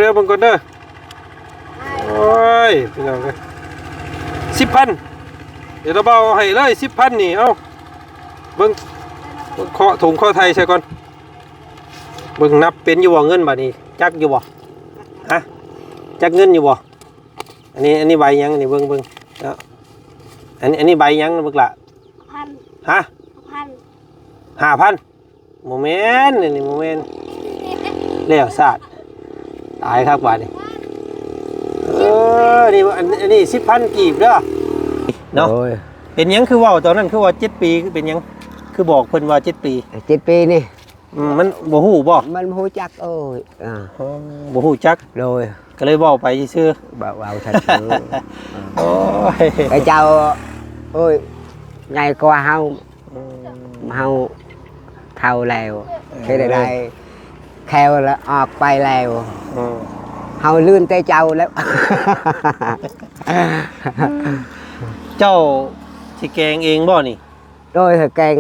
ເດີ ເບິ່ງກ່ອນເດີ. ໂອ້ຍ ພີ່ນ້ອງເອີຍ ສິບພັນ ດຽວລະເບົາເອົາໃຫ້ເລີຍ ສິບພັນນີ້. ເອົາ ເບິ່ງ ເຄາະຖົງເຄາະໄທໃສ່ກ່ອນ. ເບິ່ງ ນັບເປັນຢູ່ບໍ່ເງິນບາດນີ້ ຈັກຢູ່ບໍ່? ຮະ ຈັກເງິນຢູ່ບໍ່? ອັນນີ້ ອັນນີ້ໃບຫຍັງ? ອັນນີ້ເບິ່ງ ເບິ່ງເນາະ. ອັນ ອັນນີ້ໃບຫຍັງເບິ່ງລະ? ພັນ ຮະ? ພັນ ຫ້າພັນ. ບໍ່ແມ່ນ ອັນນີ້ບໍ່ແມ່ນ ແລ້ວຊາດ ຕາຍຄັກບາດນີ້. ເອີ ນີ້ ອັນ ອັນນີ້ສິບພັນກີບເດີເນາະ. ໂດຍ. ເປັນຫຍັງຄືເວົ້າຕອນນັ້ນ ຄືວ່າເຈັດປີ ຄືເປັນຫຍັງ ຄືບອກເພິ່ນວ່າເຈັດປີ? ເຈັດປີນີ້ ອືມ ມັນບໍ່ຮູ້ບໍ່? ມັນບໍ່ຮູ້ຈັກ. ໂອ້ຍ ອ່າ ອໍ ບໍ່ຮູ້ຈັກ. ໂດຍ. ກໍເລີຍເວົ້າໄປຊື່ໆ ເວົ້າ ເວົ້າຊື່ໆ. ໂອ້ຍ ໄອ້ເຈົ້າ ໂອ້ຍ ໃຫຍ່ກວ່າເຮົາ. ອືມ ເຮົາເຖົ້າແລ້ວ ເອີ ເຮັດໃດ ແຂ້ວລະອອກໄປແລ້ວ. ອືມ ເຮົາລືມແຕ່ເຈົ້າແລ້ວ. ເຈົ້າຊິແກງເອງບໍ່ນີ້? ໂດຍ ແກງ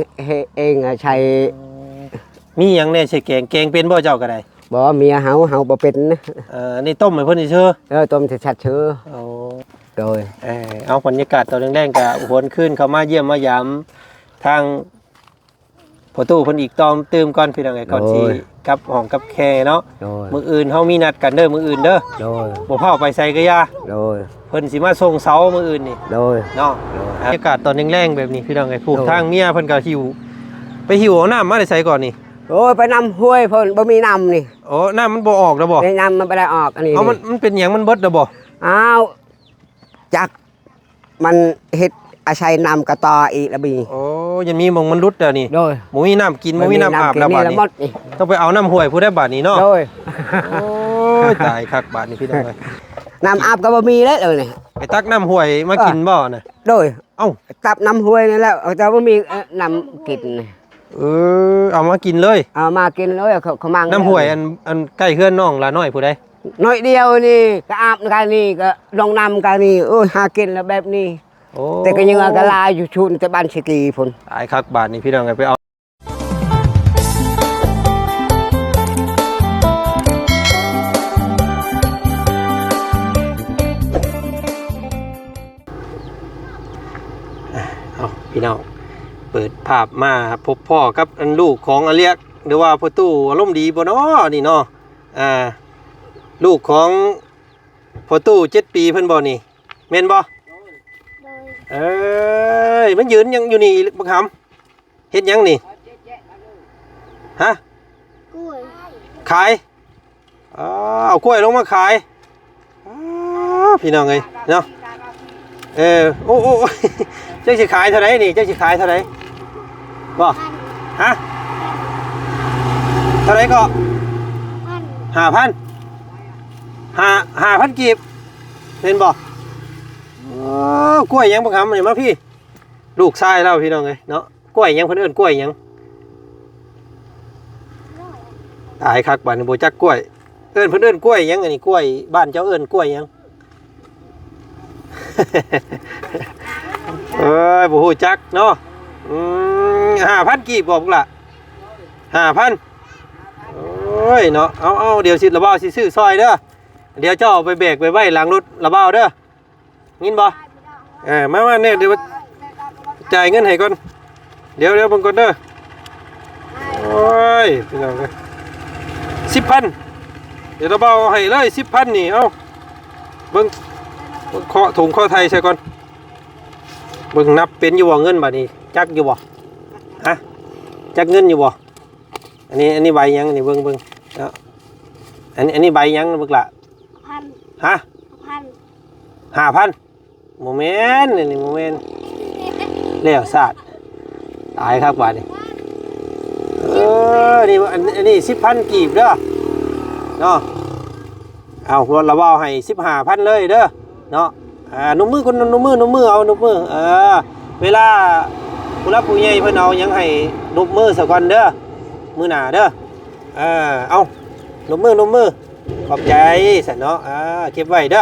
ເອງ ໃສ່ ອືມ ມີຫຍັງແດ່ໃສ່ແກງ? ແກງເປັນບໍ່ເຈົ້າກໍໄດ້? ບໍ່ ເມຍເຮົາ ເຮົາບໍ່ເປັນ. ເອີ ອັນນີ້ຕົ້ມໃຫ້ເພິ່ນຊື່ໆ. ເອີ ຕົ້ມຊັດໆຊື່. ໂອ້ ໂດຍ. ເອີ ເອົາ ບັນຍາກາດຕອນແລງໆ ກະຫວນຄືນເຂົ້າມາຢ້ຽມມາຢາມທາງພໍ່ຕູ້ເພິ່ນອີກຕໍ່ຕື່ມກ່ອນ ພີ່ນ້ອງເອີຍ ກ່ອນຊິ ໂດຍ ກັບຫ້ອງກັບແຄເນາະ. ໂດຍ. ມື້ອື່ນເຮົາມີນັດກັນເດີ ມື້ອື່ນເດີ. ໂດຍ. ບໍ່ພ້າວໄປໃສກະຢ່າ. ໂດຍ. ເພິ່ນຊິມາສົ່ງເສົາມື້ອື່ນນີ້. ໂດຍ. ເນາະ. ໂດຍ. ບັນຍາກາດຕອນແລງໆ ແບບນີ້ ພີ່ນ້ອງເອີຍ ຜູ້ ໂດຍ ທາງເມຍເພິ່ນກະຫິ້ວ ໄປຫິ້ວເອົານ້ຳມາແຕ່ໃສກ່ອນນີ້? ໂອ້ຍ ໄປນ້ຳຫ້ວຍເພິ່ນ ບໍ່ມີນ້ຳນີ້. ໂອ້ ນ້ຳມັນບໍ່ອອກແລ້ວບໍ່? ນ້ຳມັນບໍ່ໄດ້ອອກ ອັນນີ້. ເອົາ ມັນ ມັນເປັນຫຍັງ ມັນເບິດແລ້ວບໍ່? ອ້າວ ຈັກ ມັນເຮັດອາໄສນ້ຳກະຕໍ່ອີກລະບີ. ໂອ້ ຍັງມີໝ່ອງມັນຫຼຸດແລ້ວນີ້. ໂດຍ. ບໍ່ມີນ້ຳກິນ ບໍ່ມີນ້ຳອາບແລ້ວບາດນີ້. ຕ້ອງໄປເອົານ້ຳຫ້ວຍພຸ້ນແລ້ວບາດນີ້ເນາະ. ໂດຍ. ໂອ້ຍ ຕາຍຄັກບາດນີ້ ພີ່ນ້ອງເອີຍ ນ້ຳອາບກໍບໍ່ມີແລ້ວນີ້. ໄປຕັກນ້ຳຫ້ວຍມາກິນບໍ່ນະ? ໂດຍ. ເອົ້າ ຕັກນ້ຳຫ້ວຍນີ້ແຫຼະ ແຕ່ບໍ່ມີ ເອີ ນ້ຳກິນ. ເອີ ເອົາມາກິນເລີຍ. ເອົາມາກິນເລີຍ. ເຂົາ ເຂົາມັງ ນ້ຳຫ້ວຍອັນ ອັນໃກ້ເຮືອນນ້ອງຫຼ້ານ້ອຍຜູ້ໃດ? ນ້ອຍດຽວນີ້ ກະອາບກະນີ້ ກະລົງນ້ຳກະນີ້. ໂອ້ຍ ຫາກິນແລ້ວແບບນີ້. ໂອ້ ແຕ່ກະຍັງກະຫຼາຍຢູ່ຊຸນ ແຕ່ບ້ານຊິກີພຸ້ນ. ຕາຍຄັກບາດນີ້ ພີ່ນ້ອງເອີຍ ໄປເອົາ ເອົາ ພີ່ນ້ອງ ເປີດພາບມາພົບພໍ້ກັບອັນລູກຂອງອາລຽກ ຫຼືວ່າພໍ່ຕູ້ອາລົມດີບໍ່ນໍນີ້ນໍ? ອ່າ ລູກຂອງພໍ່ຕູ້ເຈັດປີເພິ່ນບໍ່ນີ້ ແມ່ນບໍ່? ໂດຍ ໂດຍ. ເອີຍ ມັນຢືນຫຍັງຢູ່ນີ້ບັກຫຳ? ເຮັດຫຍັງນີ້? ຮະ? ກ້ວຍ ຂາຍ. ອໍ ເອົາກ້ວຍລົງມາຂາຍ. ອໍ ພີ່ນ້ອງເອີຍເນາະ. ເອີ ໂອ້ ໂອ້ ໂອ້ ເຈົ້າຊິຂາຍເທົ່າໃດນີ້? ເຈົ້າຊິຂາຍເທົ່າໃດ? ບໍ່ ຮະ? ເທົ່າໃດເກາະ? ຫ້າພັນ ຫ້າ ຫ້າພັນກີບ ແມ່ນບໍ່? ໂອ້ ກ້ວຍຫຍັງບັກຫຳນີ້ ມາພີ້. ລູກຊາຍລາວ ພີ່ນ້ອງເອີຍເນາະ. ກ້ວຍຫຍັງ ເພິ່ນເອີ້ນກ້ວຍຫຍັງ? ຕາຍຄັກບາດນີ້ ບໍ່ຈັກກ້ວຍ ເອີ້ນ ເພິ່ນເອີ້ນກ້ວຍຫຍັງ? ອັນນີ້ກ້ວຍ ບ້ານເຈົ້າເອີ້ນກ້ວຍຫຍັງ? ເອີຍ ບໍ່ຮູ້ຈັກເນາະ. ອືມ ຫ້າພັນກີບບໍ່ ພຸ້ນລະ ຫ້າພັນ. ໂອ້ຍເນາະ ເອົາ ເອົາ ດຽວຊິ ລະບ່າວຊິຊື້ຊ່ອຍເດີ. ດຽວເຈົ້າເອົາໄປແບກໄປໄວ້ຫຼັງລົດລະບ່າວເດີ. ຍິນບໍ່? ເອີ ມາ ມາແນ່ ດຽວຈ່າຍເງິນໃຫ້ກ່ອນ. ດຽວ ດຽວເບິ່ງກ່ອນເດີ. ໂອ້ຍ ພີ່ນ້ອງເອີຍ ສິບພັນ ດຽວລະບ່າວເອົາໃຫ້ເລີຍ ສິບພັນນີ້. ເອົາ ເບິ່ງ ເຄາະຖົງເຄາະໄທໃສ່ກ່ອນ. ເບິ່ງ ນັບເປັນຢູ່ບໍ່ເງິນບາດນີ້ ຈັກຢູ່ບໍ່? ຮະ ຈັກເງິນຢູ່ບໍ່? ອັນນີ້ ອັນນີ້ໃບຫຍັງ? ອັນນີ້ເບິ່ງ ເບິ່ງເນາະ. ອັນ ອັນນີ້ໃບຫຍັງເບິ່ງລະ? ພັນ ຮະ? ພັນ ຫ້າພັນ. ບໍ່ແມ່ນ ອັນນີ້ບໍ່ແມ່ນ ແລ້ວຊາດ ຕາຍຄັກບາດນີ້. ເອີ ນີ້ ອັນ ອັນນີ້ສິບພັນກີບເດີເນາະ. ເອົາ ລະບ່າວໃຫ້ສິບຫ້າພັນເລີຍເດີເນາະ. ອ່າ ນົບມືກ່ອນ ນົບມື ນົບມື ເອົາ ນົບມື. ເອີ ເວລາຜູ້ຫຼັກຜູ້ໃຫຍ່ເພິ່ນເອົາຫຍັງໃຫ້ ນົບມືສາກ່ອນເດີ ມື້ໜ້າເດີ. ເອີ ເອົາ ນົບມື ນົບມື. ຂອບໃຈຊັ້ນເນາະ. ອ່າ ເກັບໄວ້ເດີ.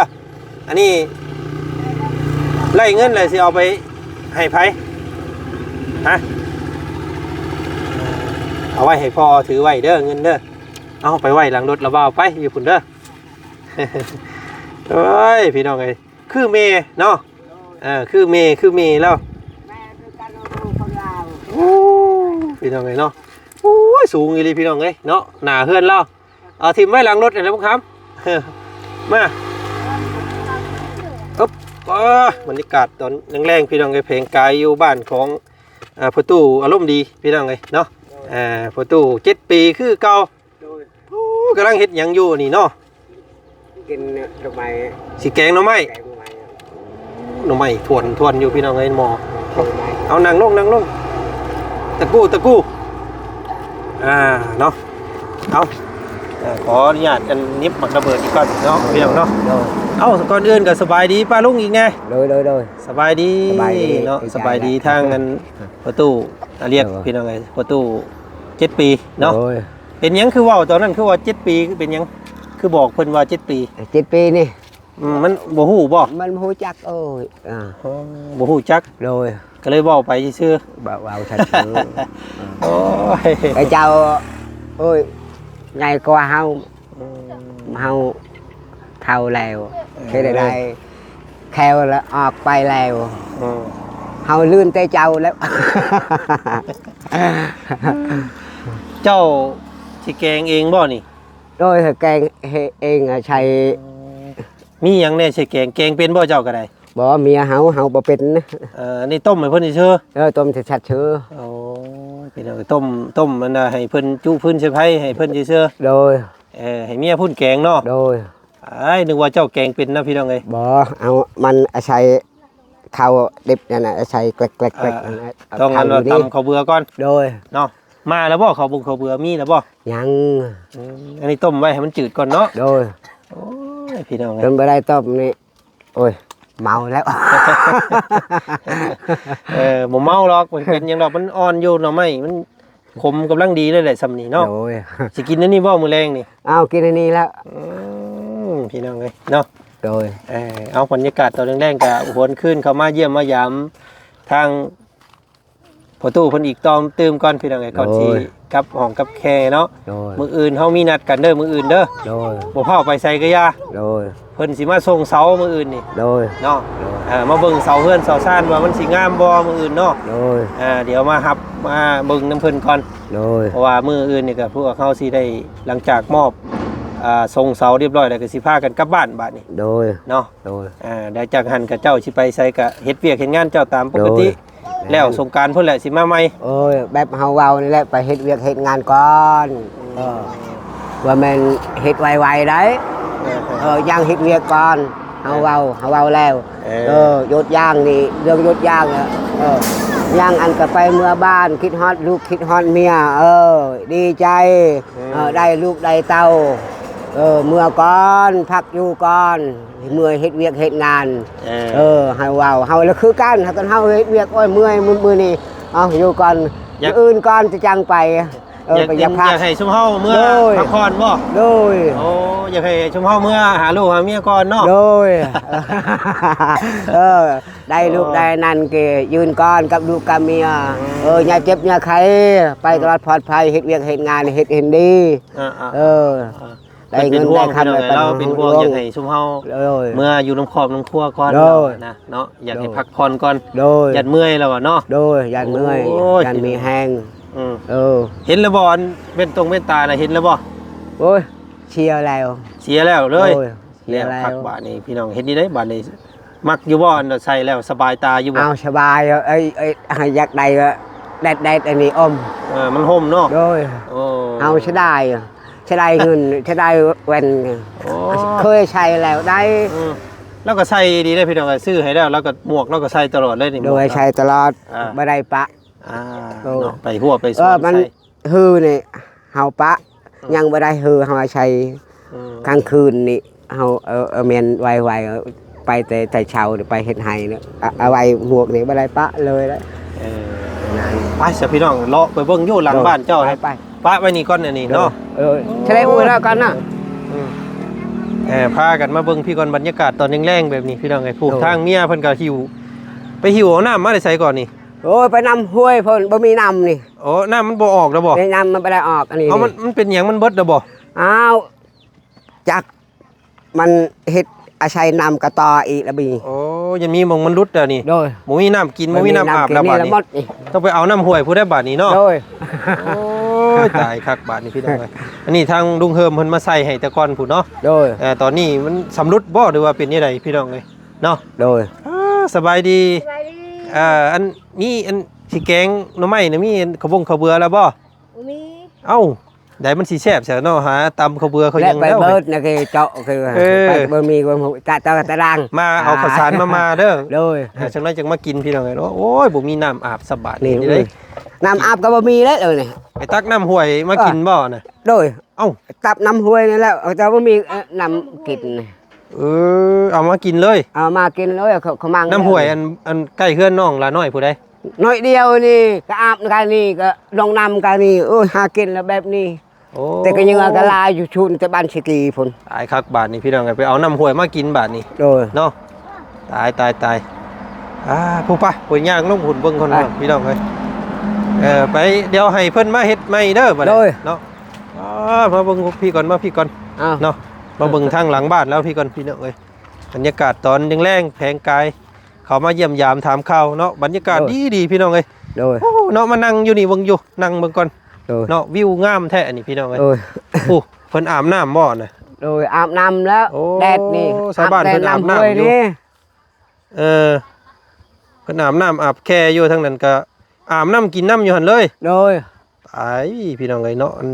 ອັນນີ້ໄລ່ເງິນແລ້ວຊິເອົາໄປໃຫ້ໃຜ? ຮະ? ເອົາໄວ້ໃຫ້ພໍ່ຖືໄວ້ເດີ ເງິນເດີ. ເອົາໄປໄວ້ຫຼັງລົດລະບ່າວໄປ ຢູ່ພຸ້ນເດີ. ໂອ້ຍ ພີ່ນ້ອງເອີຍ ຄືແມ່ເນາະ ເອີ ຄືແມ່ ຄືແມ່ລາວ ແມ່ຄືກັນ ລູກຄົນລາວ ໂອ້ ພີ່ນ້ອງເອີຍເນາະ ໂອ້ຍ ສູງອີ່ຫຼີພີ່ນ້ອງເອີຍເນາະ ໜ້າເຮືອນລາວ ເອົາຖິ້ມໄວ້ຫຼັງລົດຫັ້ນແຫຼະບຸນຄຳ ມາ ອຶບ ເອີ ບັນຍາກາດຕອນແລງໆ ພີ່ນ້ອງເອີຍ ແຜງກາຍຢູ່ບ້ານຂອງ ອ່າ ພໍ່ຕູ້ອາລົມດີພີ່ນ້ອງເອີຍເນາະ ອ່າ ພໍ່ຕູ້ເຈັດປີຄືເກົ່າ ໂດຍ ໂອ້ ກຳລັງເຮັດຫຍັງຢູ່ນີ້ເນາະ ກິນໜໍ່ໄມ້ ຊິແກງໜໍ່ໄມ້ ແກງໜໍ່ໄມ້ ໜໍ່ໄມ້ຖ້ວນໆຢູ່ພີ່ນ້ອງເອີຍ ໝໍ້ ເອົານັ່ງລົງ ນັ່ງລົງ ຕະກູ້ ຕະກູ້ ອ່າ ເນາະ ເອົາ ເອີ ຂໍອະນຸຍາດອັນຫຍິບໝາກລະເບີດອີກກ່ອນເນາະ ໂດຍ ພີ່ນ້ອງເນາະ ໂດຍ ເອົາ ກ່ອນອື່ນກໍສະບາຍດີປ້າລຸງອີກແດ່ ໂດຍ ໂດຍ ໂດຍ ສະບາຍດີ ສະບາຍດີ ເນາະ ດີໃຈ ສະບາຍດີ ລະ ທາງອັນ ພໍ່ຕູ້ອາລຽກ ໂດຍ ພີ່ນ້ອງເອີຍ ພໍ່ຕູ້ເຈັດປີເນາະ ໂດຍ ເປັນຫຍັງຄືເວົ້າຕອນນັ້ນ ຄືວ່າເຈັດປີ ເປັນຫຍັງຄືບອກເພິ່ນວ່າເຈັດປີ ເຈັດປີນີ້ ອືມ ມັນບໍ່ຮູ້ບໍ່? ມັນບໍ່ຮູ້ຈັກ ໂອ້ຍ ອ່າ ອໍ ບໍ່ຮູ້ຈັກ ໂດຍ ກໍເລີຍເວົ້າໄປຊື່ໆ ເວົ້າ ເວົ້າຊື່ໆ ໂອ້ຍ ເຈົ້າ ໂອ້ຍ ໃຫຍ່ກວ່າເຮົາ ອືມ ເຮົາເຖົ້າແລ້ວ ເອີ ເຮັດໃດ ແຂ້ວລະອອກໄປແລ້ວ ອືມ ເຮົາລືມແຕ່ເຈົ້າແລ້ວ ເຈົ້າຊິແກງເອງບໍ່ນີ້? ໂດຍ ແກງເຮັດເອງ ອາໄສ ອືມ ມີຫຍັງແດ່ໃສ່ແກງ? ແກງເປັນບໍ່ເຈົ້າກໍໄດ້? ບໍ່ ເມຍເຮົາ ເຮົາບໍ່ເປັນ. ເອີ ອັນນີ້ຕົ້ມໃຫ້ເພິ່ນຊື່ໆ? ເອີ ຕົ້ມແຊບໆຊື່. ໂອ້ຍ ພີ່ນ້ອງເອີຍ ຕົ້ມ ຕົ້ມອັນນ່າ ໃຫ້ເພິ່ນຈຸຟືນໃສ່ໄຟໃຫ້ເພິ່ນຊື່ໆ. ໂດຍ. ເອີ ໃຫ້ເມຍພຸ້ນແກງເນາະ. ໂດຍ. ອ້າຍ ນຶກວ່າເຈົ້າແກງເປັນນະ ພີ່ນ້ອງເອີຍ. ບໍ່ ເອົາ ມັນອາໄສເຂົ້າດິບນັ້ນນະ ອາໄສແກລັກໆ ອ່າ ນັ້ນນະ ຕ້ອງອັນວ່າຕຳເຂົ້າເບືອກ່ອນ. ໂດຍ. ເນາະ. ມາແລ້ວບໍ່ ເຂົ້າບຸງເຂົ້າເບືອມີແລ້ວບໍ່? ຍັງ. ອືມ ອັນນີ້ຕົ້ມໄວ້ໃຫ້ມັນຈືດກ່ອນເນາະ. ໂດຍ. ໂອ້ຍ ພີ່ນ້ອງເອີຍ ຈົນບໍ່ໄດ້ຕົ້ມນີ້ ໂອ້ຍ ເມົາແລ້ວ. ເອີ ບໍ່ເມົາດອກ ບໍ່ເປັນຫຍັງດອກ ມັນອ່ອນຢູ່ ໜໍ່ໄມ້ມັນຂົມກຳລັງດີເລີຍແຫຼະ ຊ່ຳນີ້ເນາະ. ໂດຍ. ຊິກິນອັນນີ້ບໍ່ມື້ແລງນີ້? ອ້າວ ກິນອັນນີ້ແລ້ວ. ອືມ ພີ່ນ້ອງເອີຍເນາະ. ໂດຍ. ເອີ ເອົາ ບັນຍາກາດຕອນແລງໆ ກະຫວນຄືນເຂົ້າມາຢ້ຽມມາຢາມທາງ ພໍ່ຕູ້ເພິ່ນອີກຕໍ່ຕື່ມກ່ອນ ພີ່ນ້ອງເອີຍ ກ່ອນ ໂດຍ ຊິກັບຫ້ອງກັບແຄເນາະ. ໂດຍ. ມື້ອື່ນເຮົາມີນັດກັນເດີ ມື້ອື່ນເດີ. ໂດຍ. ບໍ່ພ້າວໄປໃສກໍຢ່າ. ໂດຍ. ເພິ່ນຊິມາສົ່ງເສົາມື້ອື່ນນີ້. ໂດຍ. ເນາະ. ໂດຍ. ເອີ ມາເບິ່ງເສົາເຮືອນເສົາຊານວ່າມັນຊິງາມບໍ່ມື້ອື່ນເນາະ. ໂດຍ. ເອີ ດຽວມາຮັບມາເບິ່ງນຳເພິ່ນກ່ອນ. ໂດຍ. ເພາະວ່າມື້ອື່ນນີ້ກໍພວກເຮົາຊິໄດ້ ຫຼັງຈາກມອບ ອ່າ ສົ່ງເສົາຮຽບຮ້ອຍແລ້ວ ກໍຊິພາກັນກັບບ້ານບາດນີ້. ໂດຍ. ເນາະ. ໂດຍ. ອ່າ ແລ້ວຈາກຫັ້ນຂະເຈົ້າຊິໄປໃສກະເຮັດວຽກເຮັດງານເຈົ້າຕາມປົກກະຕິ. ໂດຍ. ແລ້ວສົງການພຸ້ນແຫຼະຊິມາໃໝ່. ໂອ້ຍ ແບບເຮົາເວົ້ານີ້ແຫຼະ ໄປເຮັດວຽກເຮັດງານກ່ອນ. ອືມ. ເອີ ບໍ່ແມ່ນເຮັດໄວໆໄດ໋. ເອີ ເອີ ຍັງເຮັດວຽກກ່ອນ ເຮົາເວົ້າ ເອີ ເຮົາເວົ້າແລ້ວ. ເອີ ເອີ ຢຸດຢ່າງນີ້ ເລື່ອງຢຸດຢ່າງ ເອີ ຢ່າງອັນກໍໄປເມືອບ້ານ ຄິດຮອດລູກ ຄິດຮອດເມຍ. ເອີ ດີໃຈ. ອືມ. ເອີ ໄດ້ລູກໄດ້ເຕົ້າ. ເອີ ເມືອກ່ອນ ພັກຢູ່ກ່ອນ. ເມື່ອຍເຮັດວຽກເຮັດງານ. ເອີ ເອີ ໃຫ້ເວົ້າ ເຮົາລະຄືກັນ ຖ້າກັນເຮົາເຮັດວຽກ ໂອ້ຍ ເມື່ອຍ ມື້ ມື້ນີ້ ເອົາ ຢູ່ກ່ອນ ມື້ອື່ນກ່ອນຈະຈັ່ງໄປ. ເອີ ຢາກ ກໍຢາກ ຢາກໃຫ້ຊຸມເຮົາເມືອ ໂດຍ ພັກຜ່ອນບໍ່? ໂດຍ. ໂອ້ ຢາກໃຫ້ຊຸມເຮົາເມືອຫາລູກຫາເມຍກ່ອນເນາະ. ໂດຍ. ເອີ ໄດ້ລູກ ໂອ້ ໄດ້ນັ້ນກໍຢືນກ່ອນກັບລູກກັບເມຍ. ອືມ. ເອີ ຢ່າເຈັບຢ່າໄຂ້ ໄປຕະຫຼອດ ອືມ ປອດໄພ ເຮັດວຽກເຮັດງານ ເຮັດໃຫ້ດີ. ອ່າໆ ເອີ ອ່າ ໄດ້ເງິນໄດ້ຄຳ ເພິ່ນເປັນຫ່ວງ ພີ່ນ້ອງເອີຍ ເຮົາເປັນຫ່ວງ ຢາກໃຫ້ຊຸມເຮົາ ໂດຍ ເມືອຢູ່ນຳຄອບນຳຄົວກ່ອນ ໂດຍ ເນາະ ຢາກໃຫ້ ໂດຍ ພັກຜ່ອນກ່ອນ ໂດຍ ຢ້ານເມື່ອຍແລ້ວເນາະ ໂດຍ ຢ້ານເມື່ອຍ ໂອ້ຍ ຢ້ານມີແຮງ ອືມ ເອີ ເຫັນແລ້ວບໍ່ ອັນແວ່ນຕົງແວ່ນຕານະ ເຫັນແລ້ວບໍ່? ໂອ້ຍ ເສຍແລ້ວ ເສຍແລ້ວເລີຍ ໂດຍ ເສຍແລ້ວ ແລ້ວຄັກບາດນີ້ ພີ່ນ້ອງ ເຮັດນີ້ໄດ໋ບາດນີ້ ມັກຢູ່ບໍ່ ອັນໃສ່ແລ້ວສະບາຍຕາຢູ່ບໍ່? ເອົາ ສະບາຍ ເອີຍ ເອີຍ ຢາກໄດ້ກໍແດດໆ ອັນນີ້ອົມ ເອີ ມັນຮົ່ມເນາະ ໂດຍ ໂອ້ ເຮົາເສຍດາຍ ເສຍດາຍເງິນ ເສຍດາຍແວ່ນ ໂອ້ ເຄີຍໃສ່ແລ້ວໄດ໋ ອືມ ລາວກໍໃສ່ດີເດ້ພີ່ນ້ອງ ຊື້ໃຫ້ແລ້ວ ລາວກໍໝວກ ລາວກໍໃສ່ຕະຫຼອດເລີຍນີ້ ໂດຍ ໝວກ ໃສ່ຕະຫຼອດ ອ່າ ບໍ່ໄດ້ປະ ອ່າ ໂດຍ ເນາະ ໄປຮົ້ວໄປສວນ ເອີ ມັນ ໃສ່ ຮືນີ້ເຮົາປະ ອືມ ຍັງບໍ່ໄດ້ຮື ເຮົາໃສ່ ອືມ ກາງຄືນນີ້ເຮົາ ເອີ ເອີ ແມ່ນໄວໆ ໄປແຕ່ ແຕ່ເຊົ້າໄປເຮັດໄຮ່ເນາະ ອາ ອາໄວ້ໝວກນີ້ບໍ່ໄດ້ປະເລີຍ ເອີ ນັ້ນ ໄປຊະພີ່ນ້ອງ ເລາະໄປເບິ່ງຢູ່ຫຼັງ ໂດຍ ບ້ານເຈົ້າ ໄປ ໄປ ປະໄວ້ນີ້ກ່ອນ ອັນນີ້ເນາະ ໂດຍ ເອີ ສະແລະອູ້ແລ້ວກັນນະ ອືມ ເອີ ພາກັນມາເບິ່ງພີ້ກ່ອນ ບັນຍາກາດຕອນແລງໆ ແບບນີ້ ພີ່ນ້ອງເອີຍ ຜູ້ ໂດຍ ທາງເມຍເພິ່ນກໍຫິ້ວ ໄປຫິ້ວເອົານ້ຳມາແຕ່ໃສກ່ອນນີ້? ໂອ້ຍ ໄປນຳຫ້ວຍເພິ່ນ ບໍ່ມີນ້ຳນີ້. ໂອ້ ນ້ຳມັນບໍ່ອອກແລ້ວບໍ່? ນ້ຳມັນບໍ່ໄດ້ອອກ ອັນນີ້ ເອົາ ມັນ ມັນເປັນຫຍັງ ມັນເບິດແລ້ວບໍ່? ອ້າວ ຈັກ ມັນເຮັດອາໄສນ້ຳກະຕໍ່ອີກລະມີ. ໂອ້ ຍັງມີໝ່ອງມັນຫຼຸດແລ້ວນີ້. ໂດຍ. ບໍ່ມີນ້ຳກິນ ບໍ່ມີນ້ຳອາບແລ້ວບາດນີ້. ໝົດນີ້ ຕ້ອງໄປເອົານ້ຳຫ້ວຍພຸ້ນແລ້ວບາດນີ້ເນາະ. ໂດຍ. ໂອ້ຍ ຕາຍຄັກບາດນີ້ພີ່ນ້ອງເອີຍ. ອັນນີ້ທາງລຸງເຮີມເພິ່ນມາໃສ່ໃຫ້ແຕ່ກ່ອນພຸ້ນເນາະ. ໂດຍ. ເອີ ຕອນນີ້ມັນຊຳລຸດບໍ່ ຫຼືວ່າເປັນຈັ່ງໃດພີ່ນ້ອງເອີຍເນາະ? ໂດຍ. ອ່າ ສະບາຍດີ. ສະບາຍດີ. ເອີ ອັນ ມີອັນຊິແກງໜໍ່ໄມ້ນະ ມີອັນເຂົ້າບົງເຂົ້າເບືອແລ້ວບໍ່? ບໍ່ມີ. ເອົ້າ ໃດມັນຊິແຊບຊະເນາະ ຫາຕຳເຂົ້າເບືອເຂົາຍັງແລ້ວ. ເບິດນະ ເຈາະ ເອີ ເບິດ ບໍ່ມີ ຕະຕະຕະດາງ ມາເອົາເຂົ້າສານມາ ມາເດີ. ໂດຍ. ເອີ ຈັກໜ້ອຍຈັ່ງມາກິນພີ່ນ້ອງເອີຍ. ໂອ້ຍ ບໍ່ມີນ້ຳອາບສະບາດນີ້ເດ້. ນ້ຳອາບກໍບໍ່ມີແລ້ວເອີຍນີ້. ໄປຕັກນ້ຳຫ້ວຍມາກິນບໍ່ນະ? ໂດຍ. ເອົ້າ ຕັກນ້ຳຫ້ວຍນີ້ແຫຼະ ແຕ່ບໍ່ມີ ເອີ ນ້ຳກິນ. ເອີ ເອົາມາກິນເລີຍ. ເອົາມາກິນເລີຍ ເຂົາ ເຂົາມັງ. ນ້ຳຫ້ວຍອັນ ອັນໃກ້ເຮືອນນ້ອງຫຼ້ານ້ອຍຜູ້ໃດ? ນ້ອຍດຽວນີ້ ກໍອາບກັນນີ້ ກໍລົງນ້ຳກັນນີ້. ໂອ້ຍ ຫາກິນແລ້ວແບບນີ້. ໂອ້ ແຕ່ກໍຍັງວ່າກໍຫຼາຍຢູ່ຊຸນ ແຕ່ບ້ານຊິກີພຸ້ນ. ຕາຍຄັກບາດນີ້ພີ່ນ້ອງເອີຍ ໄປເອົານ້ຳຫ້ວຍມາກິນບາດນີ້. ໂດຍ. ເນາະ ຕາຍ ຕາຍ ຕາຍ. ອ່າ ຜູ້ປະ ຜູ້ຍ່າງລົງພຸ້ນເບິ່ງກ່ອນ ອ່ະ ພີ່ນ້ອງເອີຍ. ເອີ ໄປ ດຽວໃຫ້ເພິ່ນມາເຮັດໃໝ່ເດີບາດນີ້. ໂດຍ. ເນາະ ອ່າ ມາເບິ່ງພີ່ກ່ອນ ມາພີ່ກ່ອນ. ອ້າວ ເນາະ ມາເບິ່ງທາງຫຼັງບ້ານແລ້ວພີ່ກ່ອນ ພີ່ນ້ອງເອີຍ. ບັນຍາກາດຕອນແລງໆ ແຜງກາຍ ເຂົ້າມາຢ້ຽມຢາມຖາມຂ່າວເນາະ. ບັນຍາກາດ ໂດຍ ດີໆ ພີ່ນ້ອງເອີຍ. ໂດຍ. ໂອ້ ເນາະ ມານັ່ງຢູ່ນີ້ເບິ່ງຢູ່ ນັ່ງເບິ່ງກ່ອນ. ໂດຍ. ເນາະ ວິວງາມແທ້ນີ້ພີ່ນ້ອງເອີຍ. ໂດຍ. ໂອ້ ເພິ່ນອາບນ້ຳບໍ່ນະ? ໂດຍ ອາບນ້ຳແລ້ວ. ໂອ້ ແດດນີ້ ຊາວບ້ານເພິ່ນອາບນ້ຳຢູ່. ເອີ ເພິ່ນອາບນ້ຳອາບແຂ່ຢູ່ທາງນັ້ນ ກະອາບນ້ຳກິນນ້ຳຢູ່ຫັ້ນເລີຍ. ໂດຍ. ຕາຍ ພີ່ນ້ອງເອີຍເນາະ ອັນ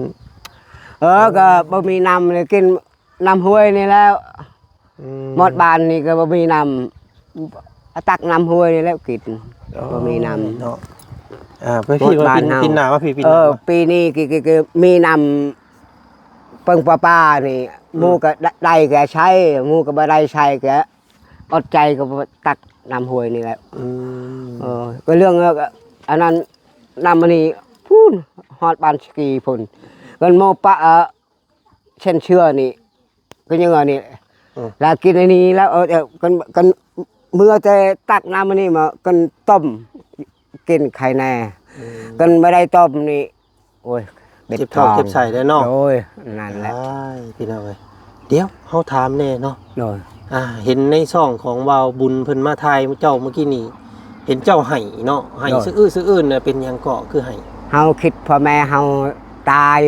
ເອີ ກໍບໍ່ມີນ້ຳເລີຍ ກິນນ້ຳຫ້ວຍນີ້ແລ້ວ. ອືມ ໝົດບ້ານນີ້ກໍບໍ່ມີນ້ຳ ຕັກນ້ຳຫ້ວຍນີ້ແລ້ວກິນ. ອໍ ບໍ່ມີນ້ຳເນາະ. ອ່າ ໄປພີ່ ມາປີ ມາ ປີໜ້າມາພີ່ ປີໜ້າ. ເອີ ມາ ປີນີ້ ກະ ກະ ກະມີນ້ຳ ເປິງປະປານີ້. ອືມ ໝູ່ກໍໄດ້ ໄດ້ກໍໃຊ້ ໝູ່ກໍບໍ່ໄດ້ໃຊ້ ກໍອົດໃຈ ກໍຕັກນ້ຳຫ້ວຍນີ້ແຫຼະ. ອືມ ເອີ ກໍເລື່ອງ ອັນນັ້ນ ນ້ຳອັນນີ້ພຸ້ນ ຮອດບ້ານສະກີພຸ້ນ ກັນໝໍປະ ເອີ ເຊັ່ນເຊື້ອນີ້ ກໍຍັງອັນນີ້. ອືມ ລະກິນອັນນີ້ແລ້ວ ເອີ ກັນ ກັນເມື່ອແຕ່ຕັກນ້ຳອັນນີ້ມາ ກັນຕົ້ມກິນໄຄແນ່. ອືມ ກັນບໍ່ໄດ້ຕົ້ມນີ້ ໂອ້ຍ ເຈັບທ້ອງ ເຈັບໄສ້ແລ້ວເນາະ. ໂດຍ ນັ້ນແຫຼະ. ອ້າຍ ພີ່ນ້ອງເອີຍ ດຽວເຮົາຖາມແດ່ເນາະ. ໂດຍ. ອ່າ ເຫັນໃນຊ່ອງຂອງບ່າວບຸນເພິ່ນມາຖ່າຍເຈົ້າມື້ກີ້ນີ້ ເຫັນເຈົ້າໄຫ້ເນາະ ໄຫ້ ໂດຍ ສະອື້ນສະອື້ນນະ ເປັນຫຍັງເກາະຄືໄຫ້? ເຮົາຄິດພໍ່ແມ່ເຮົາຕາຍ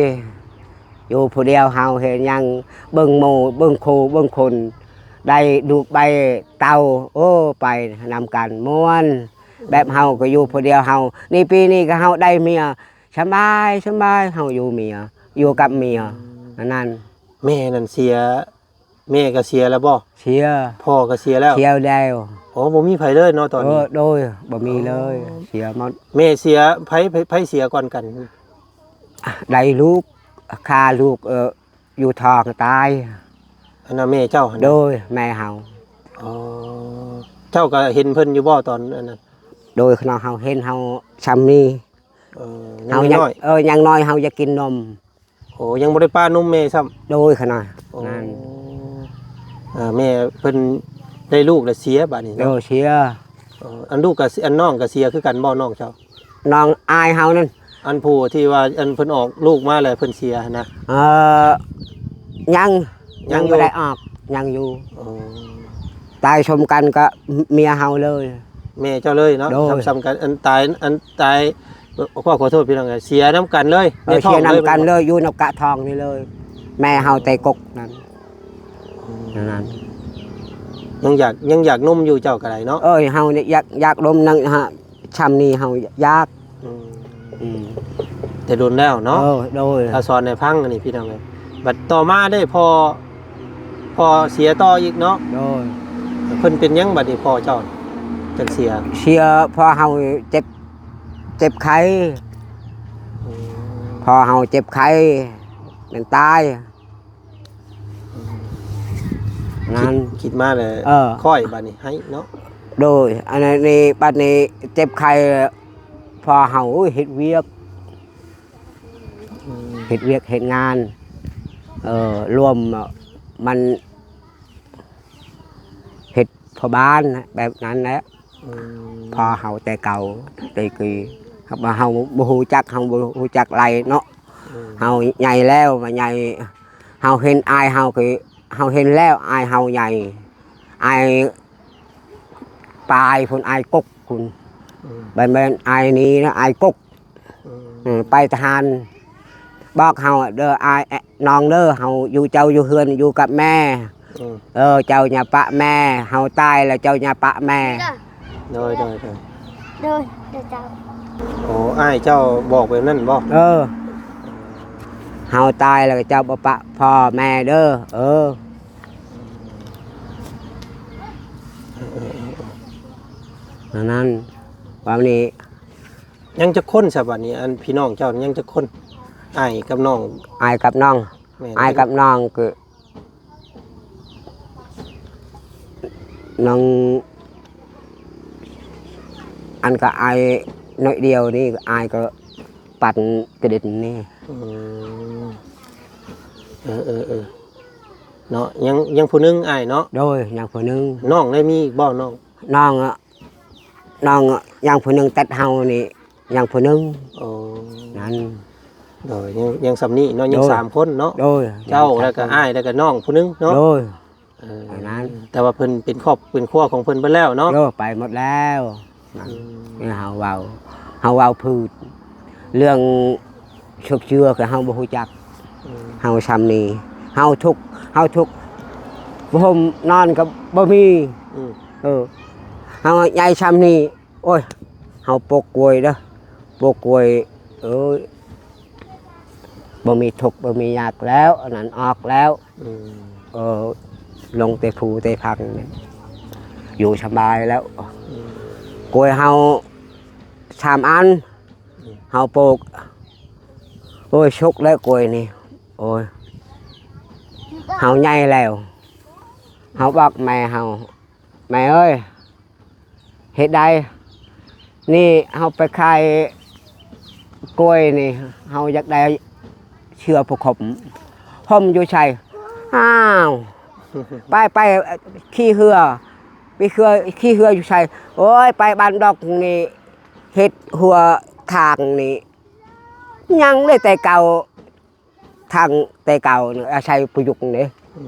ຢູ່ຜູ້ດຽວເຮົາເຮັດຫຍັງ ເບິ່ງໝູ່ ເບິ່ງຄູ່ ເບິ່ງຄົນ ໄດ້ລູກໄດ້ເຕົ້າ ໂອ້ ໄປນຳກັນມ່ວນ ແບບເຮົາກໍຢູ່ຜູ້ດຽວເຮົາ ນີ້ປີນີ້ກໍເຮົາໄດ້ເມຍ ສະບາຍ ສະບາຍ ເຮົາຢູ່ເມຍ ຢູ່ກັບເມຍ. ອືມ ອັນນັ້ນ ແມ່ນັ້ນເສຍ ແມ່ກໍເສຍແລ້ວບໍ່? ເສຍ. ພໍ່ກໍເສຍແລ້ວ? ເສຍແລ້ວ. ໂອ້ ບໍ່ມີໃຜເລີຍເນາະຕອນນີ້? ເອີ ໂດຍ ບໍ່ມີເລີຍ. ອໍ ເສຍໝົດ. ແມ່ເສຍ ໃຜ ໃຜ ໃຜເສຍກ່ອນກັນ? ໄດ້ລູກ ຄາລູກ ເອີ ຢູ່ທ້ອງຕາຍ. ອັນນັ້ນແມ່ເຈົ້າຫັ້ນນະ? ໂດຍ ແມ່ເຮົາ. ອໍ ເຈົ້າກໍເຫັນເພິ່ນຢູ່ບໍ່ຕອນອັນນັ້ນ? ໂດຍ ຂະນ້ອຍເຮົາເຫັນເຮົາຊ່ຳນີ້. ເອີ ເຮົາຍັງນ້ອຍ. ເອີ ຍັງນ້ອຍເຮົາຢາກກິນນົມ. ໂອ້ ຍັງບໍ່ໄດ້ປ້ານົມແມ່ຊ້ຳ. ໂດຍ ຂະນ້ອຍ. ໂອ້ ນັ້ນ ເອີ ແມ່ເພິ່ນໄດ້ລູກແລ້ວເສຍບາດນີ້ເນາະ. ໂດຍ ເສຍ. ເອີ ອັນລູກກໍ ອັນນ້ອງກໍເສຍຄືກັນບໍ່ ນ້ອງເຈົ້າ? ນ້ອງອ້າຍເຮົານັ້ນ. ອັນຜູ້ທີ່ວ່າ ອັນເພິ່ນອອກລູກມາແລ້ວເພິ່ນເສຍຫັ້ນນະ? ເອີ ຍັງ ຍັງຢູ່ ຍັງບໍ່ໄດ້ອອກ ຍັງຢູ່. ໂອ້ ຕາຍສົມກັນກັບເມຍເຮົາເລີຍ. ແມ່ເຈົ້າເລີຍເນາະ? ໂດຍ. ຊ້ຳກັນ ອັນຕາຍ ອັນຕາຍ ຂໍ ຂໍໂທດພີ່ນ້ອງ ເສຍນຳກັນເລີຍ. ເອີ ໃນທ້ອງເລີຍ ເສຍນຳກັນເລີຍ ແມ່ນບໍ່? ຢູ່ນຳກະທ້ອງນີ້ເລີຍ ແມ່ເຮົາແຕ່ກົກນັ້ນ. ອືມ ນັ້ນ ຍັງຢາກ ຍັງຢາກນົມຢູ່ເຈົ້າກໍໄດ້ເນາະ? ເອີ ເຮົານີ້ຢາກ ຢາກນົມນັ້ນຮະ ຊ່ຳນີ້ເຮົາຢາກ. ອືມ ອືມ ແຕ່ດົນແລ້ວເນາະ? ເອີ ໂດຍ. ລາວສອນໃຫ້ຟັງອັນນີ້ພີ່ນ້ອງເອີຍ. ບັດຕໍ່ມາໄດ້ພໍ່ ພໍ່ເສຍຕໍ່ອີກເນາະ? ໂດຍ. ເພິ່ນເປັນຫຍັງບັດນີ້ພໍ່ເຈົ້າຈັ່ງເສຍ? ເສຍເພາະເຮົາເຈັບ ເຈັບໄຂ້. ອືມ ເພາະເຮົາເຈັບໄຂ້ ແມ່ນຕາຍ. ນັ້ນ ຄິດ ຄິດມາແລ້ວ ເອີ ຄ່ອຍບາດນີ້ໄຫ້ເນາະ? ໂດຍ. ອັນນີ້ ບັດນີ້ເຈັບໄຂ້ ພໍ່ເຮົາເຮັດວຽກ ອືມ ເຮັດວຽກເຮັດງານ ເອີ ລວມມັນເຮັດພໍ່ບ້ານນະ ແບບນັ້ນແຫຼະ. ອືມ ພໍ່ເຮົາແຕ່ເກົ່າແຕ່ກີ້ ເຮົາບໍ່ຮູ້ຈັກ ເຮົາບໍ່ຮູ້ຈັກໄລ່ເນາະ. ອືມ ເຮົາໃຫຍ່ແລ້ວ ມາໃຫຍ່ ເຮົາເຫັນອ້າຍເຮົາຄື ເຮົາເຫັນແລ້ວ ອ້າຍເຮົາໃຫຍ່ ອ້າຍປາຍພຸ້ນ ອ້າຍກົກພຸ້ນ ອືມ ບໍ່ແມ່ນອ້າຍນີ້ນະ ອ້າຍກົກ ອືມ ອືມ ໄປທະຫານ ບອກເຮົາເດີ ອ້າຍ ນ້ອງເດີ ເຮົາຢູ່ ເຈົ້າຢູ່ເຮືອນຢູ່ກັບແມ່ ອືມ ເອີ ເຈົ້າຢ່າປະແມ່ ເຮົາຕາຍແລ້ວເຈົ້າຢ່າປະແມ່. ໂດຍ ໂດຍ ໂດຍ ໂດຍ ໂດຍເຈົ້າ. ໂອ້ ອ້າຍເຈົ້າບອກແບບນັ້ນບໍ? ເອີ ເຮົາຕາຍແລ້ວເຈົ້າບໍ່ປະພໍ່ແມ່ເດີ ເອີ ເອີ ເອີ ເອີ ອັນນັ້ນ ບາດນີ້ ຍັງຈັກຄົນຊະບາດນີ້? ອັນພີ່ນ້ອງເຈົ້າຍັງຈັກຄົນ? ອ້າຍກັບນ້ອງ ອ້າຍກັບນ້ອງ ແມ່ນ ອ້າຍກັບນ້ອງຄື ນ້ອງ ອັນກໍອ້າຍໜ້ອຍດຽວນີ້ ອ້າຍກໍປັ່ນກະດິນນີ້ ອືມ ເອີ ເອີ ເອີ ເນາະ ຍັງ ຍັງຜູ້ໜຶ່ງອ້າຍເນາະ? ໂດຍ ຍັງຜູ້ໜຶ່ງ. ນ້ອງໄດ້ມີອີກບໍ່? ນ້ອງ ນ້ອງ ນ້ອງຍັງຜູ້ໜຶ່ງ ຕັດເຮົານີ້ຍັງຜູ້ໜຶ່ງ. ໂອ້ ນັ້ນ ໂດຍ ຍັງ ຍັງສ່ຳນີ້ເນາະ ຍັງ ໂດຍ ສາມຄົນເນາະ. ໂດຍ ເຈົ້າ ແລ້ວກໍອ້າຍ ແລ້ວກໍນ້ອງຜູ້ໜຶ່ງເນາະ. ໂດຍ ເອີ ອັນນັ້ນ ແຕ່ວ່າເພິ່ນເປັນຄອບເປັນຄົວຂອງເພິ່ນເບິດແລ້ວເນາະ. ໂດຍ ໄປໝົດແລ້ວ. ອືມ ເຮົາເວົ້າ ເຮົາເວົ້າພື້ນ ເລື່ອງຊົກເຈື່ອກໍເຮົາບໍ່ຮູ້ຈັກ. ອືມ ເຮົາຊ່ຳນີ້ ເຮົາທຸກ ເຮົາທຸກ ຜ້າຫົ່ມນອນກໍບໍ່ມີ. ອືມ ເອີ ເຮົາໃຫຍ່ຊ່ຳນີ້ ໂອ້ຍ ເຮົາປູກກ້ວຍເດີ ປູກກ້ວຍ ເອີ ບໍ່ມີທຸກບໍ່ມີຍາກແລ້ວ ອັນນັ້ນອອກແລ້ວ. ອືມ ເອີ ລົງແຕ່ພູແຕ່ພັງ ຢູ່ສະບາຍແລ້ວ. ອືມ ກ້ວຍເຮົາສາມອັນ ອືມ ເຮົາປູກ ໂອ້ຍ ສຸກແລ້ວກ້ວຍນີ້ ໂອ້ຍ ເຮົາໃຫຍ່ແລ້ວ ເຮົາບອກແມ່ເຮົາ ແມ່ເອີຍ ເຮັດໃດນີ້ ເຮົາໄປຂາຍກ້ວຍນີ້ ເຮົາຢາກໄດ້ເຊື້ອຜ້າຫົ່ມ ຫົ່ມຢູ່ໃສ? ອ້າວ ໄປ ໄປ ຂີ່ເຮືອ ໄປເຮືອ ຂີ່ເຮືອຢູ່ໃສ? ໂອ້ຍ ໄປບ້ານດອກນີ້ ເຮັດຫົວທາງນີ້ ຍັງເລີຍແຕ່ເກົ່າ ທາງແຕ່ເກົ່ານີ້ ອາໄສປະຍຸກນີ້. ອື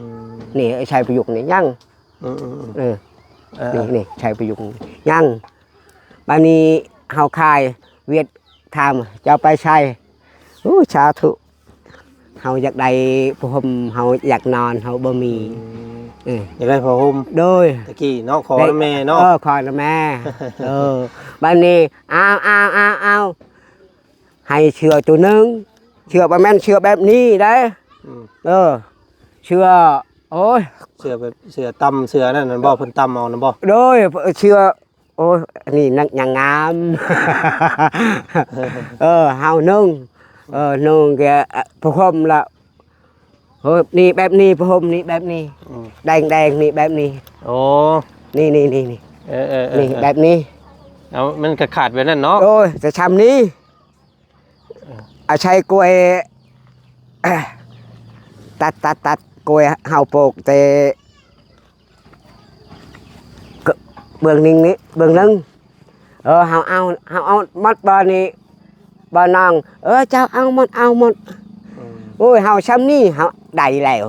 ມ ນີ້ ອາໄສປະຍຸກນີ້ຍັງ. ອືມໆໆ ເອີ ເອີ ນີ້ ນີ້ ໄສປະຍຸກຍັງ. ບາດນີ້ເຮົາຂາຍ ຫວຽດຖາມ ເຈົ້າໄປໃສ? ໂອ້ ສາທຸ ເຮົາຢາກໄດ້ຜ້າຫົ່ມ ເຮົາຢາກນອນ ເຮົາບໍ່ມີ. ອືມ ເອີ ຢາກໄດ້ຜ້າຫົ່ມ. ໂດຍ ຕະກີ້ເນາະ ຂໍນຳແມ່ເນາະ. ເອີ ຂໍນຳແມ່ ເອີ ບາດນີ້ ອ້າວ ອ້າວ ອ້າວ ອ້າວ ໃຫ້ເສື້ອໂຕໜຶ່ງ ເສື້ອ ບໍ່ແມ່ນເສື້ອແບບນີ້ເດ້. ອືມ ເອີ ເສື້ອ ໂອ້ຍ ເສື້ອແບບ ເສື້ອຕ່ຳ ເສື້ອນັ້ນນັ້ນບໍ່? ເພິ່ນຕ່ຳເອົານັ້ນບໍ່? ໂດຍ ເສື້ອ ໂອ້ຍ ອັນນີ້ນັກ ຍັງງາມ. ເອີ ເຮົານຸ່ງ ເອີ ນຸ່ງແຕ່ຜ້າຫົ່ມລະ ໂອ້ຍ ນີ້ແບບນີ້ ຜ້າຫົ່ມນີ້ແບບນີ້. ອືມ ແດງໆ ນີ້ແບບນີ້. ໂອ້ ນີ້ໆໆໆ ເອີໆໆ ນີ້ແບບນີ້. ເອົາ ມັນກໍຂາດແບບນັ້ນເນາະ. ໂອ້ຍ ແຕ່ຊ່ຳນີ້ ເອີ ອາໄສກ້ວຍ ຕັດໆໆ ກ້ວຍເຮົາປູກແຕ່ ກ- ເບື້ອງໜຶ່ງນີ້ ເບື້ອງໜຶ່ງ. ເອີ ເຮົາເອົາ ເຮົາເອົາໝົດບໍ່ນີ້ ບໍ່ນ້ອງ? ເອີ ເຈົ້າເອົາໝົດ ເອົາໝົດ. ອືມ ໂອ້ຍ ເຮົາຊ່ຳນີ້ເຮົາໄດ້ແລ້ວ.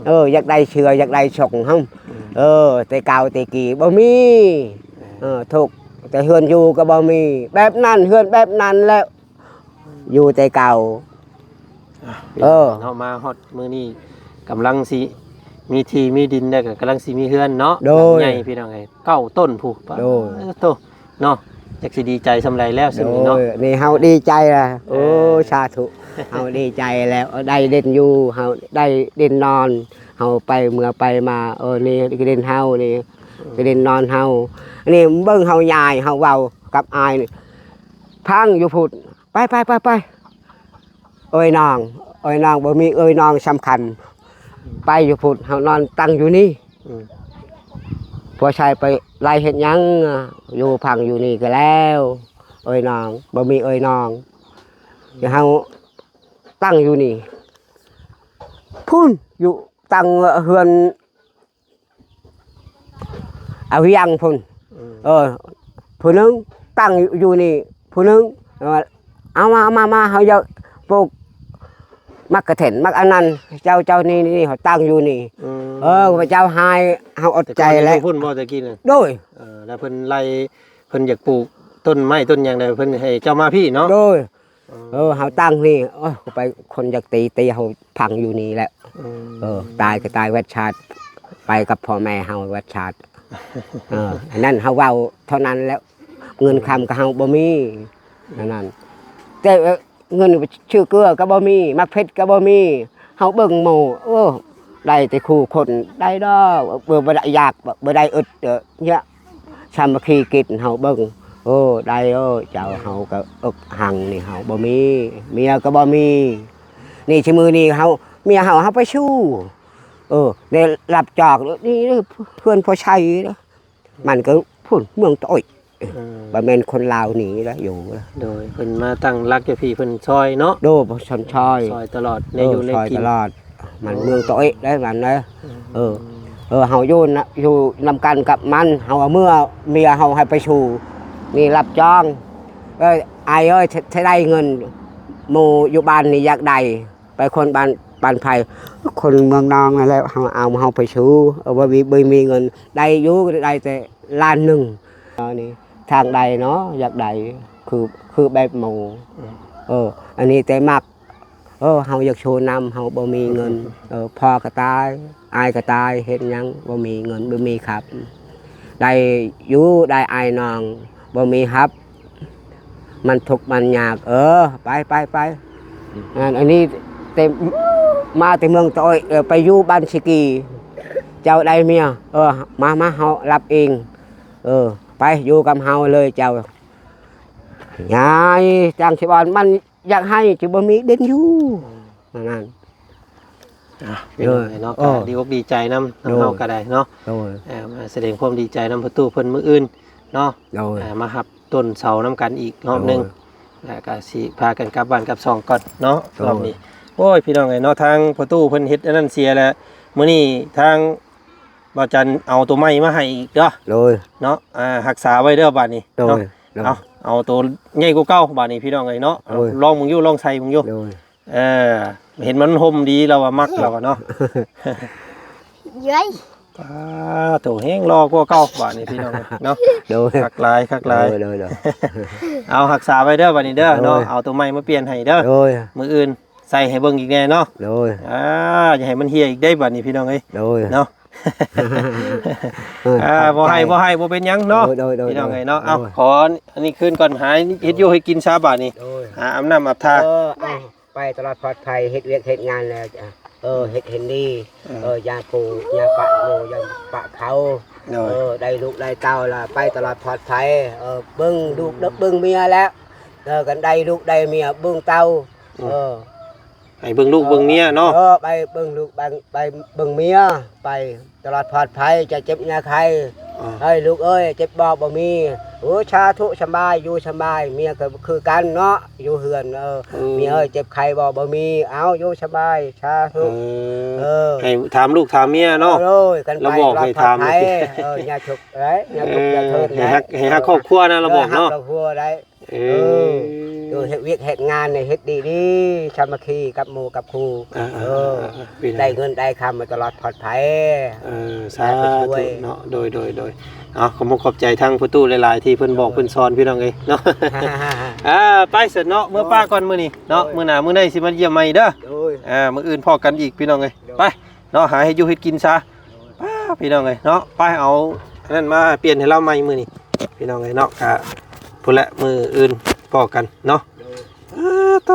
ເອີ ຢາກໄດ້ເສື້ອ ຢາກໄດ້ຊົງເຮົາ. ອືມ ເອີ ແຕ່ເກົ່າແຕ່ກີ້ບໍ່ມີ. ເອີ ເອີ ທຸກ ແຕ່ເຮືອນຢູ່ກໍບໍ່ມີ ແບບນັ້ນ ເຮືອນແບບນັ້ນແລ້ວ. ຢູ່ແຕ່ເກົ່າ. ອ່ະ ເອີ ເນາະ ມາຮອດມື້ນີ້ກຳລັງຊິມີທີ່ມີດິນ ແລ້ວກໍກຳລັງຊິມີເຮືອນເນາະ. ໂດຍ ຫຼັງໃຫຍ່ພີ່ນ້ອງເອີຍ ເກົ້າຕົ້ນພຸ້ນ. ໂດຍ ປາດໂທ້ເນາະ ຈັກຊິດີໃຈສ່ຳໃດແລ້ວ. ໂດຍ ສ່ຳນີ້ເນາະ ນີ້ເຮົາດີໃຈລະ. ເອີ ໂອ້ ສາທຸ ເຮົາດີໃຈແລ້ວ ໄດ້ດິນຢູ່ ເຮົາໄດ້ດິນນອນ ເຮົາໄປເມືອໄປມາ. ເອີ ນີ້ດິນເຮົານີ້ ອືມ ດິນນອນເຮົາ. ອັນນີ້ເບິ່ງເຮົາຍາຍ ເຮົາເວົ້າກັບອ້າຍນີ້ ພັງຢູ່ພຸ້ນ. ໄປ ໄປ ໄປ ໄປ ເອີຍນ້ອງ ເອີຍນ້ອງ ບໍ່ມີເອີຍນ້ອງສຳຄັນ. ໄປຢູ່ພຸ້ນ ເຮົານອນຕັ້ງຢູ່ນີ້. ອືມ ພວກຊາຍໄປໄລ່ເຮັດຫຍັງ? ຢູ່ພັງຢູ່ນີ້ກໍແລ້ວ ເອີຍນ້ອງ ບໍ່ມີເອີຍນ້ອງ. ເຮົາຕັ້ງຢູ່ນີ້ ພຸ້ນ ຢູ່ຕັ້ງເຮືອນ ອາວຽງພຸ້ນ. ອືມ ເອີ ຜູ້ໜຶ່ງຕັ້ງຢູ່ນີ້ ຜູ້ໜຶ່ງ ເອີ ເອົາມາ ເອົາມາ ມາ ເຮົາຢາກປູກ ໝາກກະເຖນ ໝາກອັນນັ້ນ ເຈົ້າ ເຈົ້ານີ້ ນີ້ ເຮົາຕັ້ງຢູ່ນີ້ ອືມ ເອີ ພະເຈົ້າໃຫ້ເຮົາອົດໃຈແລ້ວ ແຕ່ກ່ອນຢູ່ພຸ້ນບໍ່ແຕ່ກີ້ນັ້ນ? ໂດຍ ເອີ ແລ້ວເພິ່ນໄລ່ ເພິ່ນຢາກປູກຕົ້ນໄມ້ຕົ້ນຫຍັງໃດ ເພິ່ນໃຫ້ເຈົ້າມາພີ້ເນາະ? ໂດຍ ເອີ ເຮົາຕັ້ງນີ້ ໂອ້ຍ ໄປ ຄົນຢາກຕີ ຕີເຮົາພັງຢູ່ນີ້ແຫຼະ ອືມ ເອີ ຕາຍກໍຕາຍແວັດຊາດ ໄປກັບພໍ່ແມ່ເຮົາແວັດຊາດ ເອີ ອັນນັ້ນເຮົາເວົ້າເທົ່ານັ້ນແຫຼະ ເງິນຄຳກໍເຮົາບໍ່ມີ ອັນນັ້ນ ແຕ່ ເອີ ເງິນຊື້ເກືອກໍບໍ່ມີ ໝາກເຜັດກໍບໍ່ມີ ເຮົາເບິ່ງໝູ່ ໂອ້ ໄດ້ແຕ່ຄູ່ຄົນ ໄດ້ດອກ ບໍ່ ບໍ່ໄດ້ຢາກ ບໍ່ ບໍ່ໄດ້ອຶດ ເອີ ເຍ ສາມັກຄີກິນ ເຮົາເບິ່ງ ໂອ້ ໄດ້ ໂອ້ ເຈົ້າ ເຮົາກໍເອິກຫັງນີ້ ເຮົາບໍ່ມີ ເມຍກໍບໍ່ມີ ນີ້ ຊຸມື້ນີ້ເຮົາ ເມຍເຮົາ ເຮົາໄປຊູ້ ເອີ ໄດ້ຮັບຈອກ ນີ້ ເຮືອນພໍ່ໄຊ ມັນກໍພຸ້ນ ເມືອງຕະໂອ້ຍ ເອີ ບໍ່ແມ່ນຄົນລາວໜີລະ ຢູ່ລະ ໂດຍ ເພິ່ນມາຕັ້ງຫຼັກຢູ່ພີ້ ເພິ່ນຊ່ອຍເນາະ ໂດຍ ເພິ່ນຊ່ອຍ ຊ່ອຍຕະຫຼອດ ເອີ ໃນຢູ່ໃນກິນ ຊ່ອຍຕະຫຼອດ ມັນເມືອງຕະເອະໄດ໋ມັນເດີ ເອີ ເອີ ເຮົາຢູ່ນະ ຢູ່ນຳກັນກັບມັນ ເຮົາເອົາເມືອ ເມຍເຮົາໃຫ້ໄປສູ່ ນີ້ຮັບຈ້ອງ ເອີ ອ້າຍເອີຍ ຊິ ຊິໄດ້ເງິນ ໝູ່ຢູ່ບ້ານນີ້ຢາກໄດ້ ໄປຄົນບ້ານ ບ້ານໃຜ ຄົນເມືອງນອງນັ້ນແຫຼະ ເຮົາເອົາ ເຮົາໄປສູ່ ເອີ ບໍ່ມີ ບໍ່ມີເງິນ ໄດ້ຢູ່ ໄດ້ແຕ່ລ້ານໜຶ່ງ ອັນນີ້ທາງໃດເນາະ ຢາກໄດ້ ຄື ຄືແບບໝູ່ ເອີ ອັນນີ້ແຕ່ມັກ ເອີ ເຮົາຢາກໂຊນຳ ເຮົາບໍ່ມີເງິນ ເອີ ພໍ່ກໍຕາຍ ອ້າຍກໍຕາຍ ເຮັດຫຍັງ ບໍ່ມີເງິນ ບໍ່ມີຄຳ ໄດ້ຢູ່ ໄດ້ອ້າຍນ້ອງ ບໍ່ມີຮັບ ມັນທຸກມັນຍາກ ເອີ ໄປ ໄປ ໄປ ອັນ ອັນນີ້ແຕ່ ມາແຕ່ເມືອງຕະໂອ້ຍ ເອີ ໄປຢູ່ບ້ານຊິກີ ເຈົ້າໄດ້ເມຍ ເອີ ມາ ມາ ເຮົາຮັບເອງ ເອີ ໄປຢູ່ກັບເຮົາເລີຍເຈົ້າ ຍາຍ ຈັ່ງຊິວ່າມັນຢາກໃຫ້ ຊິບໍ່ມີດິນຢູ່ ນັ້ນ ອ່ະ ພີ່ນ້ອງເອີຍເນາະ ໂດຍ ກໍດີອົກດີໃຈນຳ ນຳ ໂດຍ ເຮົາກໍໄດ້ເນາະ ໂດຍ ເອີ ມາສະແດງຄວາມດີໃຈນຳພໍ່ຕູ້ເພິ່ນມື້ອື່ນເນາະ ໂດຍ ເອີ ມາຮັບຕົ້ນເສົານຳກັນອີກຮອບໜຶ່ງ ໂດຍ ແລ້ວກໍຊິພາກັນກັບບ້ານກັບຊ່ອງກ່ອນເນາະ ໂດຍ ຮອບນີ້ ໂອ້ຍ ພີ່ນ້ອງເອີຍເນາະ ທາງພໍ່ຕູ້ເພິ່ນເຮັດອັນນັ້ນເສຍແລ້ວ ມື້ນີ້ທາງບ່າວຈັນເອົາໂຕໃໝ່ມາໃຫ້ອີກເດີ ໂດຍ ເນາະ ອ່າ ຮັກສາໄວ້ເດີບາດນີ້ ໂດຍ ເນາະ ໂດຍ ເອົາ ເອົາໂຕໃຫຍ່ກວ່າເກົ່າບາດນີ້ ພີ່ນ້ອງເອີຍເນາະ ໂດຍ ລອງເບິ່ງຢູ່ ລອງໃສ່ເບິ່ງຢູ່ ໂດຍ ເອີ ເຫັນມັນຮົ່ມດີ ລາວວ່າມັກ ລາວວ່າເນາະ ເຢ້ຍ ປາໂຕ ແຮງຫຼໍ່ກວ່າເກົ່າບາດນີ້ ພີ່ນ້ອງເອີຍເນາະ ໂດຍ ຄັກຫຼາຍ ຄັກຫຼາຍ ໂດຍ ໂດຍ ໂດຍ ເອົາ ຮັກສາໄວ້ເດີບາດນີ້ເດີ ໂດຍ ເນາະ ເອົາໂຕໃໝ່ມາປ່ຽນໃຫ້ເດີ ໂດຍ ມື້ອື່ນໃສ່ໃຫ້ເບິ່ງອີກແດ່ເນາະ ໂດຍ ອ່າ ຢ່າໃຫ້ມັນເຫ່ຍອີກເດ້ບາດນີ້ ພີ່ນ້ອງເອີຍ ໂດຍ ເນາະ ເອີ ອ່າ ບໍ່ໃຫ້ ບໍ່ໃຫ້ ບໍ່ເປັນຫຍັງເນາະ ໂດຍ ໂດຍ ໂດຍ ພີ່ນ້ອງເອີຍເນາະ ໂດຍ ເອົາ ຂໍອັນນີ້ຄືນກ່ອນ ຫາເຮັດຢູ່ເຮັດກິນຊະບາດນີ້ ໂດຍ ຫາອາບນ້ຳອາບທ່າ ເອີ ເອົາ ໄປຕະຫຼອດປອດໄພ ເຮັດວຽກເຮັດງານແລ້ວ ເອີ ເຮັດເຫັນດີ ເອີ ເອີ ຢ່າປູ ຢ່າປະໝູ່ ຢ່າປະເຂົາ ໂດຍ ເອີ ໄດ້ລູກໄດ້ເຕົ້າລະ ໄປຕະຫຼອດປອດໄພ ເອີ ເບິ່ງລູກ ເບິ່ງເມຍແລ້ວ ເອີ ກັນໄດ້ລູກໄດ້ເມຍ ເບິ່ງເຕົ້າ ອືມ ເອີ ໃຫ້ເບິ່ງລູກເບິ່ງເມຍເນາະ ເອີ ໄປເບິ່ງລູກ ໄປ ໄປເບິ່ງເມຍ ໄປຕະຫຼອດປອດໄພ ຈະເຈັບຢ່າໄຂ້ ເອີ ເອີຍ ລູກເອີຍ ເຈັບບໍ່ ບໍ່ມີ ໂອ້ ສາທຸ ສະບາຍ ຢູ່ສະບາຍ ເມຍກໍຄືກັນເນາະ ຢູ່ເຮືອນ ເອີ ເອີ ເມຍເອີຍ ເຈັບໄຂ້ບໍ່ ບໍ່ມີ ເອົາ ຢູ່ສະບາຍ ສາທຸ ເອີ ເອີ ໃຫ້ຖາມລູກຖາມເມຍເນາະ ໂດຍ ກັນໄປ ລະບອກໃຫ້ຖາມ ເອີ ຢ່າທຸກເອີຍ ຢ່າທຸກ ເອີ ຢ່າເທີນ ໃຫ້ຮັກ ໃຫ້ຮັກຄອບຄົວນະ ລະບອກເນາະ ເອີ ຮັກຄອບຄົວໄດ້ ເອີ ເອີ ເຮັດວຽກເຮັດງານໃຫ້ເຮັດດີໆ ສາມັກຄີກັບໝູ່ກັບຄູ່ ເອີ ເອີ ເອີ ເອີ ໄດ້ເງິນໄດ້ຄຳມາຕະຫຼອດປອດໄພ ເອີ ສາທຸເນາະ ໂດຍ ໂດຍ ໂດຍ ເອົາ ຂອບມຸກຂອບໃຈທາງພໍ່ຕູ້ຫຼາຍໆ ທີ່ເພິ່ນບອກເພິ່ນສອນ ພີ່ນ້ອງເອີຍເນາະ ອ່າ ໄປຊັ້ນເນາະ ເມືອປ້າກ່ອນມື້ນີ້ເນາະ ໂດຍ ມື້ໜ້າມື້ໃດຊິມາຢ້ຽມໃໝ່ເດີ ໂດຍ ອ່າ ມື້ອື່ນພໍ້ກັນອີກ ພີ່ນ້ອງເອີຍ ໂດຍ ໄປ ເນາະ ຫາເຮັດຢູ່ເຮັດກິນຊະ ປ້າ ພີ່ນ້ອງເອີຍເນາະ ໄປເອົາອັນນັ້ນມາປ່ຽນໃຫ້ລາວໃໝ່ມື້ນີ້ ພີ່ນ້ອງເອີຍເນາະ ກະພຸ້ນແຫຼະ ມື້ອື່ນພໍ້ກັນເນາະ ໂດຍ ເອີ ໂຕ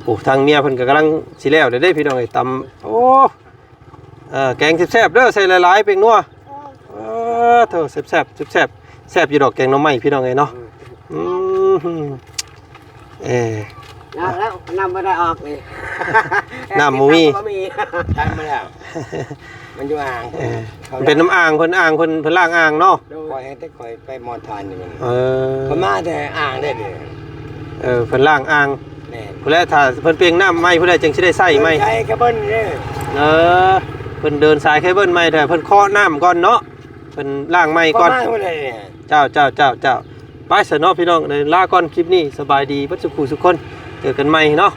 ໂອ້ ທາງເມຍເພິ່ນກໍກຳລັງຊິແລ້ວແລ້ວເດ້ ພີ່ນ້ອງເອີຍ ຕຳ ໂອ້ ເອີ ແກງແຊບໆເດີ ໃສ່ຫຼາຍໆ ແປ້ງນົວ ເອີ ໂທ້ ແຊບໆ ແຊບໆ ແຊບຢູ່ດອກແກງໜໍ່ໄມ້ ພີ່ນ້ອງເອີຍເນາະ ອືມ ອືມ ເອີ ນ້ຳແລ້ວ ນ້ຳບໍ່ໄດ້ອອກນີ້ ນ້ຳບໍ່ມີ ນ້ຳບໍ່ມີ ຕັນມາແລ້ວ ມັນຢູ່ອ່າງ ເອີ ເຂົາ ເປັນນ້ຳອ່າງ ເພິ່ນອ່າງ ເພິ່ນ ເພິ່ນລ້າງອ່າງເນາະ ໂດຍ ຂ້ອຍໃຫ້ແຕ່ຂ້ອຍໄປໝໍທານຢູ່ ເອີ ເພິ່ນມາແຕ່ອ່າງເດ້ນີ້ ເອີ ເພິ່ນລ້າງອ່າງ ແມ່ນ ພຸ້ນແຫຼະ ຖ້າເພິ່ນປ່ຽງນ້ຳໃໝ່ ພຸ້ນແຫຼະ ຈຶ່ງຊິໄດ້ໃຊ້ໃໝ່ ໃຊ້ແຄ່ເບິ່ນເດ້ ເອີ ເພິ່ນເດີນສາຍເຄເບິນໃໝ່ ແຕ່ເພິ່ນເຄາະນ້ຳກ່ອນເນາະ ເພິ່ນລ້າງໃໝ່ກ່ອນ ເຂົ້າມາພຸ້ນແຫຼະນີ້ ເຈົ້າ ເຈົ້າ ເຈົ້າ ເຈົ້າ ໄປຊະເນາະ ພີ່ນ້ອງ ໄດ້ລາກ່ອນ ຄລິບນີ້ ສະບາຍດີເບິດສູ່ຜູ້ສູ່ຄົນ ເຈີກັນໃໝ່ເນາະ